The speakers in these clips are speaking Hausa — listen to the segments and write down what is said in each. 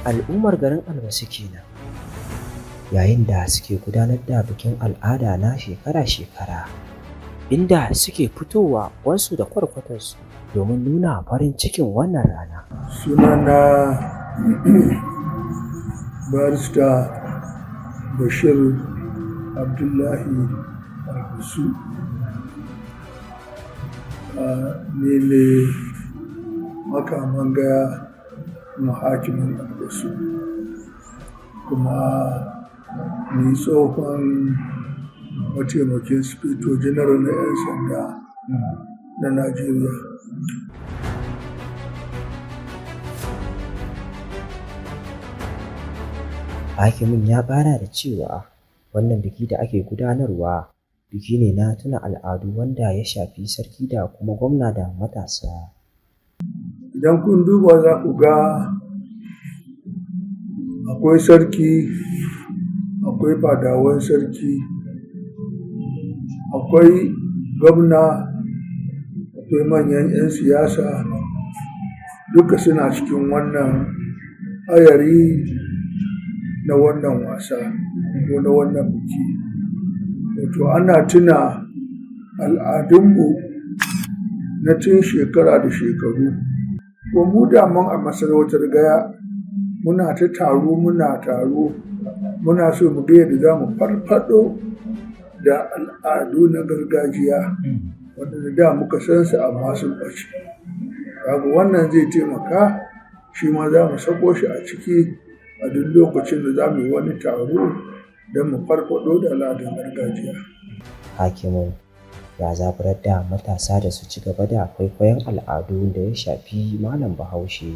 Al'ummar garin Albasu kenan yayin da suke gudanar da bikin al'ada na shekara-shekara, inda suke fitowa kwansu da kwarkwatarsu domin nuna farin cikin wannan rana. Sunana Barista Bashir Abdullahi Albasu. Ni ne Makaman Gaya kuma hakimin Albasu, kuma ni tsohon mataimakin Sufeto Janar na 'yan sanda na Najeriya. Hakimin ya ƙara da cewa wannan biki da ake gudanarwa biki ne na tuna al'adu wanda ya shafi sarki da kuma gwamna da matasa. Idan kun duba za ku ga akwai sarki, akwai fadawan sarki, akwai gwamna, akwai manyan 'yan siyasa, duka suna cikin wannan ayari na wannan wasa ko na wannan biki. Wato ana tuna al'adunmu na tun shekara da shekaru. Ko mu daman a masarautar Gaya muna ta taro muna taro muna so mu ga yadda za mu farfaɗo da al'adu na gargajiya waɗanda da muka san su amma sun ɓace. Kaga wannan zai taimaka, shi ma za mu sako shi a ciki a duk lokacin da za mu yi wani taro don mu farfaɗo da al'adun gargajiya. Hakimin ya zaburar da matasa da su ci gaba da kwaikwayon al'adu da ya shafi Malam Bahaushe.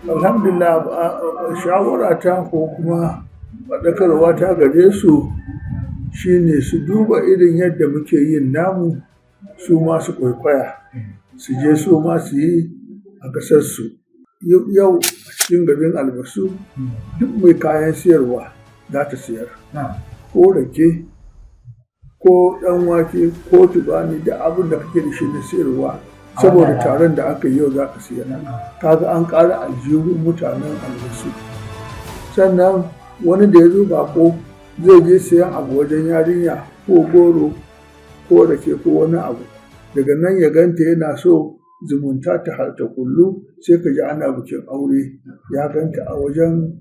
Alhamdulillah, shawara ta ko kuma faɗakarwa ta gare su shine su duba irin yadda muke yin namu, su ma su kwaikwaya, su je su ma su yi a ƙasarsu. Yau a cikin garin Albasu duk mai kayan siyarwa za ta siyar. Ko rake, ko ɗan wake, ko tubani, da abin da kake da shi na siyarwa saboda taron da aka yi yau za ka siyar. Kaga an ƙara aljihun mutanen Albasu. Sannan wani da ya zo baƙo zai je siyan abu wajen yarinya, ko goro ko rake ko wani abu. Daga nan ya ganta yana so, zumunta ta ta kullu, sai ka ji ana bikin aure. Ya ganta a wajen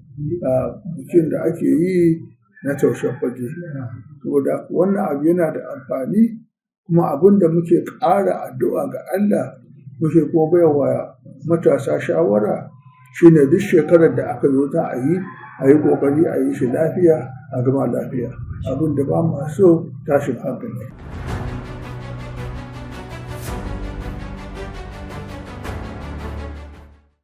bikin da ake yi na taushen fage. Saboda wannan abu yana da amfani, kuma abin da muke ƙara addu'a ga Allah muke kuma baiwa matasa shawara shine duk shekarar da aka zo za a yi, a yi ƙoƙari a yi shi lafiya, a gama lafiya. Abin da ba ma so, tashin hankali.